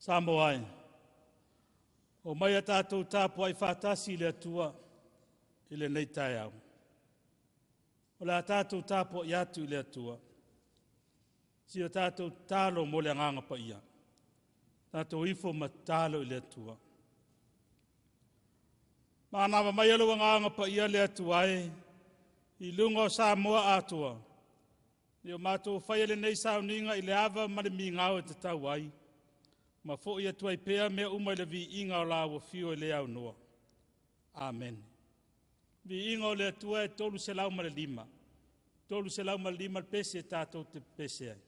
Samoa e, o mai a tātou tapuai whātasi le atua i le nei tae au. O le a tātou tapuai atu i le atua. Si o tātou talo mo le anganga pa ia. Tātou ifo ma talo i le atua. Maanawa mai alo anganga pa ia le atua e, i lunga o Samoa atua. Ni o mātou whai le nei sauninga i le ava ma le mingao e te tau ai. Ma fo ia tuai pea mea uma i le vi inga o la ua fio i le au noa. Amen. Vi inga o le atua e 305. 305 le pese tātou te pese ai.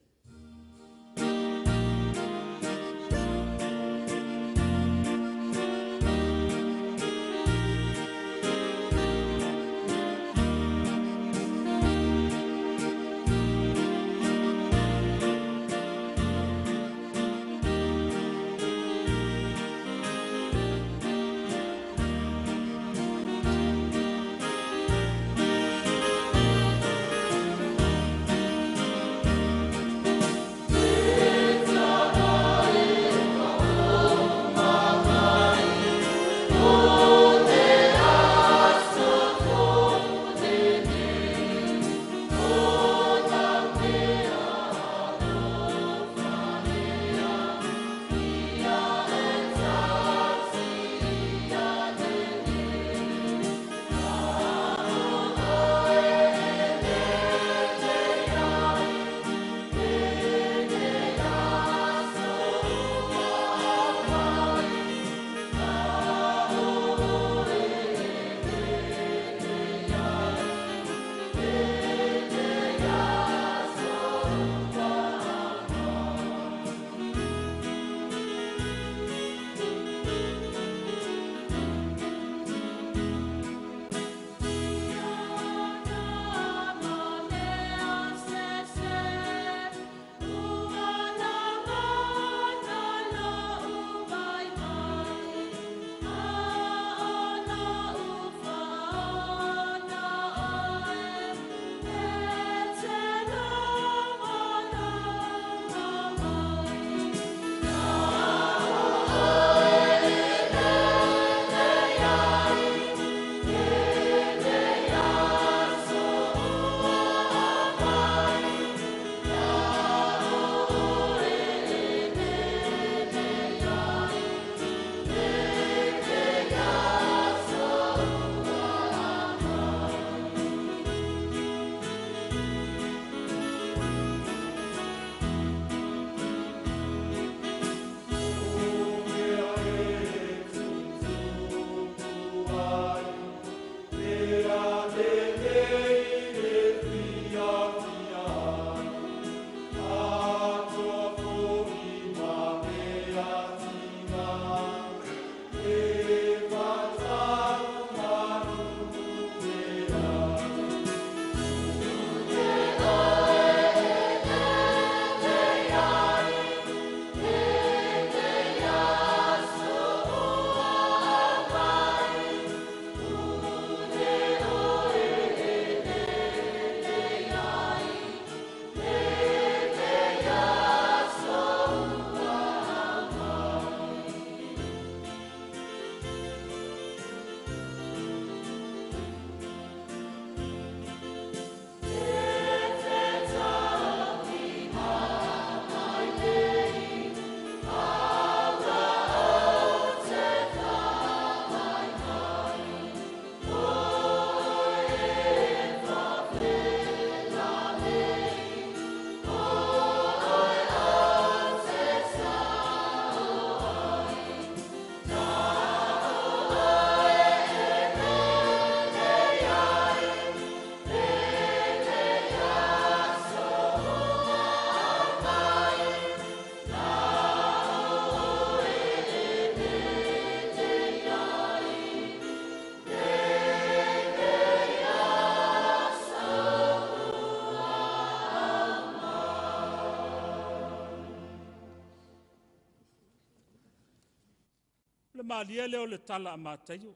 Malia leo le tala a Mataio.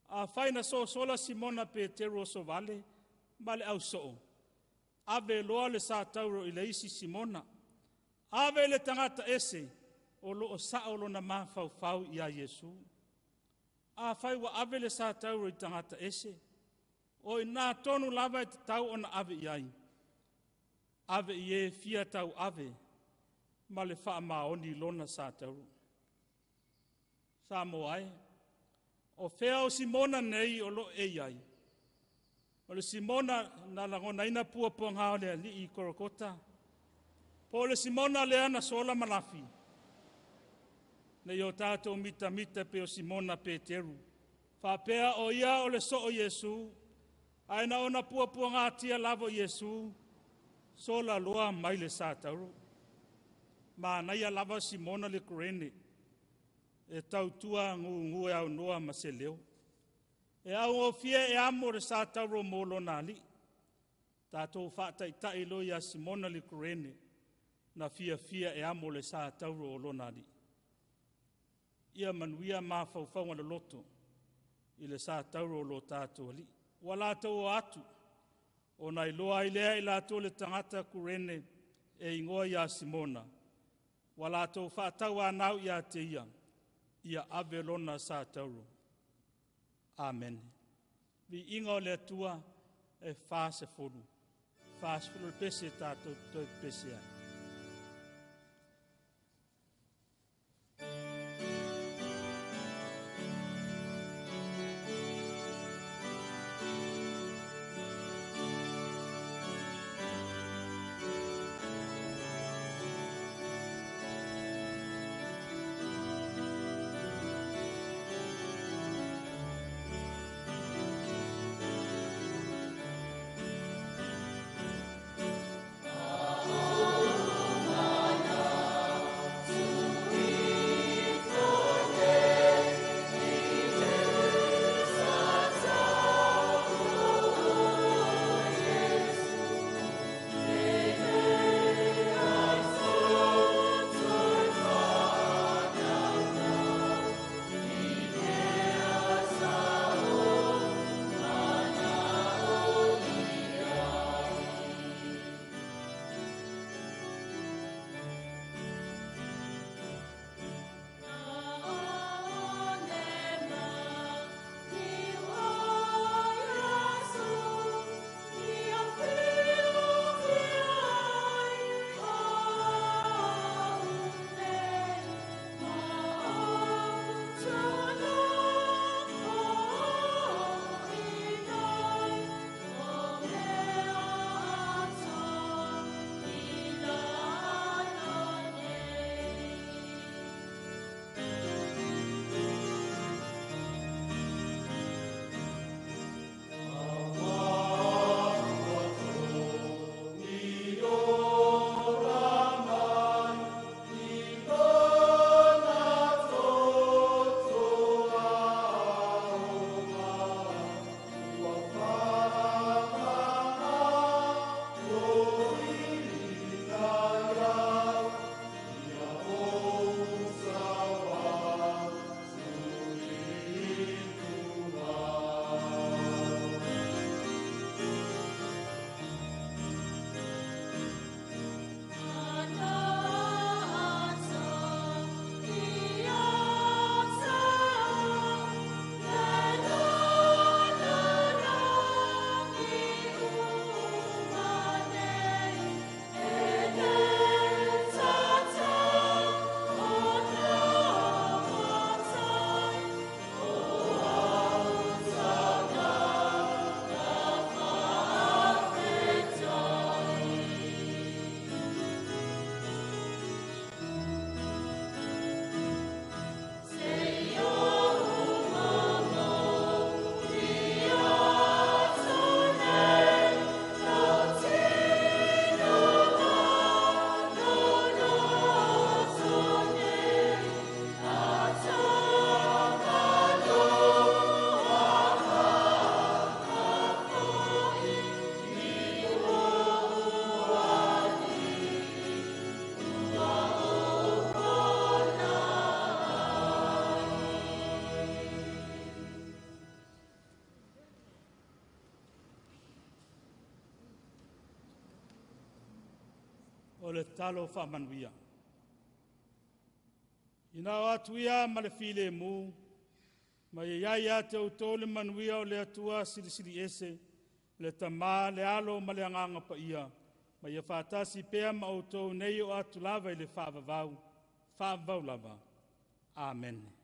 A fai na sosola Simona Petero o Sovale, ma le ausoo. Ave loa le sa tauro i le isi Simona. Ave le tagata ese, o loo sao lona mafaufau ia Iesu. Afai ua ave le sa tauro i tagata ese, o ina tonu lava e tatau ona ave i ai. Ave i e fia tau ave ma le faamaoni lona sa tauro. Samoa e, o fea o Simona nei o lo e i ai? O le Simona na lagonaina puapuaga o le alii i Korokota, po o le Simona lea na sola ma lafi? Nei o tatou mitamita pe o Simona Peteru, faapea o ia o le soo Iesu, ae na ona puapuagatia lava o Iesu, sola loa mai le sa tauro. Manaia lava Simona le Kurene, e tautua gugu e aunoa ma se leo. E augofie e amo le sa tauro mo lona alii. Tatou faataitai loa ia Simona le Kurene, na fiafia e amo le sa tauro o lona alii. Ia manuia mafaufauga loloto i le sa tauro o lo tatou alii. Ua latou o atu, ona iloa ai lea i latou le tagata Kurene e igoa ia Simona, ua latou faatauanau ia te ia, ia ave lona sa tauro. Amene. Viiga o le Atua e 40. 40 le pese tatou toe pese ai. O le talo faamanuia. Ina o atu ia ma le filemu, ma ia i ai ia te outou le manuia o le Atua Silisili Ese, le Tama, le Alo ma le Agaga Paia, ma ia faatasi pea ma outou nei o atu lava i le faavavau, faavavau lava. Amene.